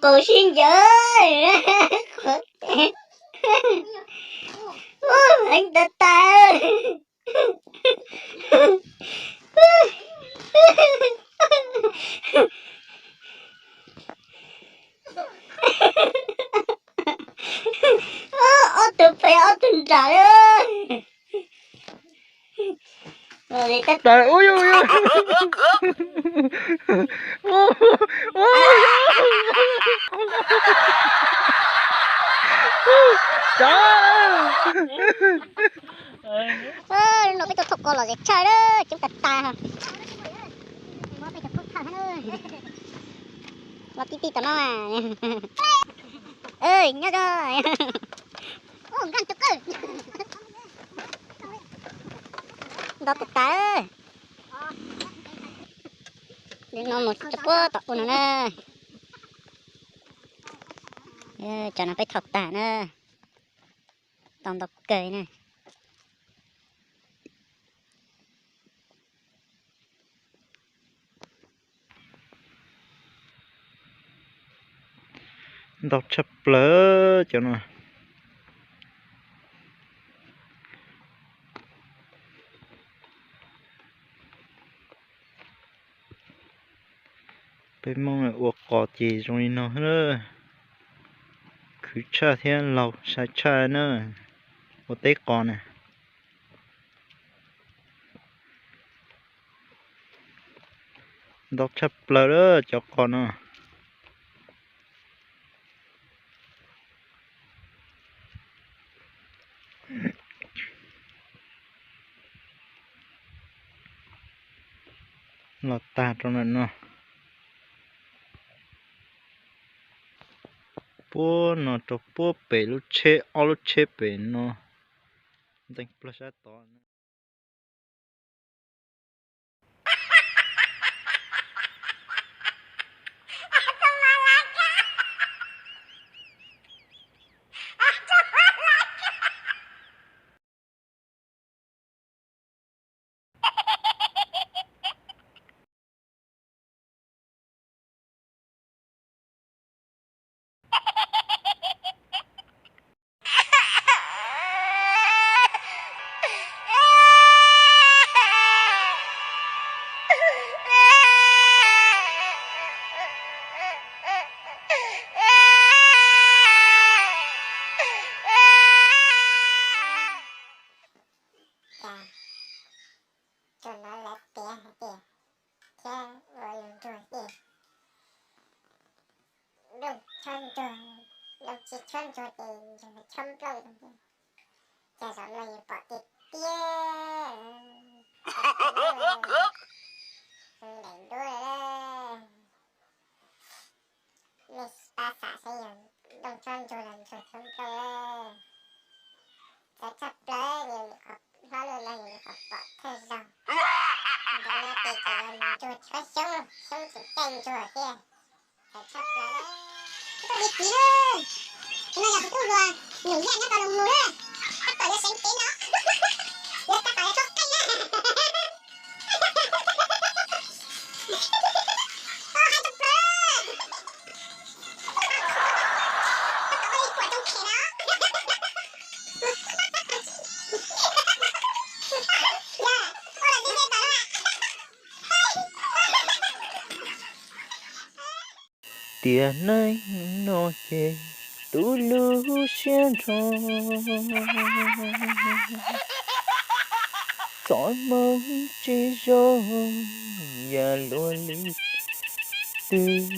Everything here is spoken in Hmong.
paus sib ncaws. Heev tas tas. Ob tug pem ob tug nram. No peb tau thauj ko los zem tshaj lawm, coob tas tas. Los tib tib tom no. Nyob zoo. Ntau tas tas. No mus rau puag tom ub no na. Cov no peb thauj tag na. Tau ntau kawg na. Ntau tshaj plaws cov no. Peb Hmoob ua qos ces zoo li no na. Khwv tshaj thiab laug sai tshaj na. Ua teb qos na. Ntau tshaj plaws lawm cov qos no. Los tag rau ntawm no. Puag no rau puag pem lub tsheb, ob lub tsheb pem no. Ntxeev plawg sab tod. Cas tsuas hnov lawv piav hais tias thiab ua yus ntsuag ces nplooj tshob ntsuag, nplooj tsis tshob ntsuag ces ntshe tshob nplooj. Cas zaum no yus pom tiag tiag, ntaim duab. Nej pab xam saib yog nplooj tshob ntsuag los ntsuag tshob nplooj. Txawv tshaj plaws, hlob luaj no yus nyuam qhuav pom thawj zaug. Ntawm no ces tseem yog ntsuag tshob xyoob, xyoob tseem caij ntsuag thiab. Txawv tshaj plaws. Koj li txiv lawm, no yog kuv tub hluas, nws yaj nyob tau los mus na. Tab tom yuav seev kev no, yuav tab tom yuav txhob qeej na. Tiam neej no ces tu lub siab nrho, txoj hmoo tsis zoo yam luag li twg.